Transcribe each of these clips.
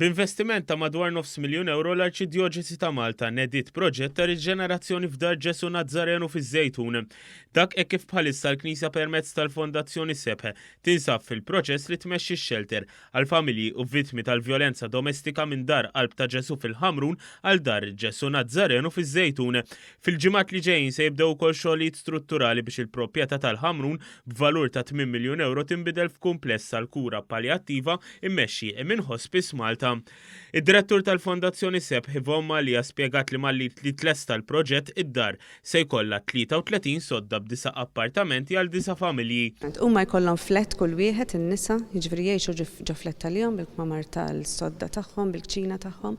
B'investiment ta' madwar nofs miljun ewro l-Arċidjoċesi ta' Malta nediet proġett ta' riġenerazzjoni f'Dar Ġesù Nazzarenu fiż-Żejtun. Dak hekk kif bħalissa l-Knisja permezz tal-Fondazzjoni Sebħ tinsab fil-proċess li tmexxi x-xelter għal familji u vittmi tal-vjolenza domestika minn Dar Qalb ta' Ġesù fil-Ħamrun għal Dar Ġesù Nazzarenu fiż-Żejtun. Fil-ġimgħat li ġejjin se jibdew ukoll xogħlijiet strutturali biex il-proprjetà tal-Ħamrun b'valur ta' tmien miljun ewro tinbidel f'kumpless għall-kura paljattiva immexxi minn Hospice Malta. Id-Direttur tal-Fondazzjoni Sebħ Yvonne Mallia spjegat li malli jitlesta l-proġett id-dar se jkollha 33 sodda b'disa' appartamenti għal disa' familji. Huma jkollhom flat kull wieħed, in-nisa, jiġifieri jgħixu ġo flat għalihom bil-kmamar tal-sodda tagħhom, bil-kċina tagħhom.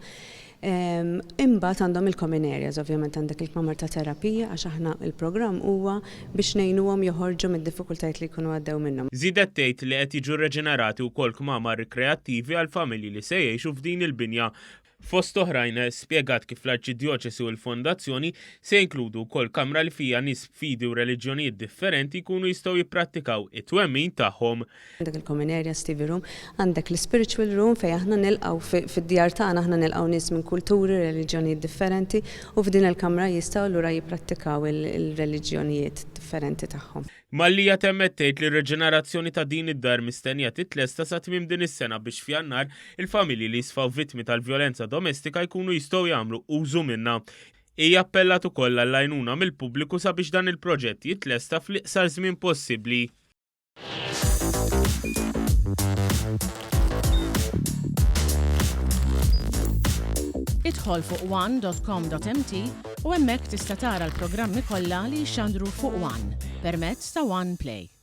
Imbagħad għandhom il-common areas, ovvjament għandek il-kmamar ta' terapija għax aħna il-programm huwa biex ngħinuhom joħorġu mid-diffikultajiet li jkunu għaddew minnhom. Żiedet tgħid li qed jiġu rreġenerati wkoll kmamar rikreattivi għall-familji li se jgħixu f'din il-binja. Fost oħrajn, spjegat kif l-Arċidjoċesi u l-Fondazzjoni se jinkludu wkoll kamra li fiha nies b'fidi u reliġjonijiet differenti jkunu jistgħu jipprattikaw it-twemmin tagħhom. Għandek il-common area, TV room, għandek l-ispiritual room fejn aħna nilqgħu fid-djar tagħna aħna nilqgħu nies minn kulturi, reliġjonijiet differenti u f'din il-kamra jistgħu allura jipprattikaw il-reliġjonijiet differenti tagħhom. Mallia temmet tgħid li r-riġenerazzjoni ta' din id-dar mistennija titlesta sa tmiem din is-sena biex f'Jannar il-familji li jisfaw vittmi tal-vjolenza domestika jkunu jistgħu jagħmlu użu minnha. Hija appellat ukoll għall-għajnuna mill-pubbliku sabiex dan il-proġett jitlesta fl-iqsar żmien possibbli. Idħol fuq one.com.mt u hemmhekk tista' tara l-programmi kollha li jixxandru fuq One permezz ta' One Play.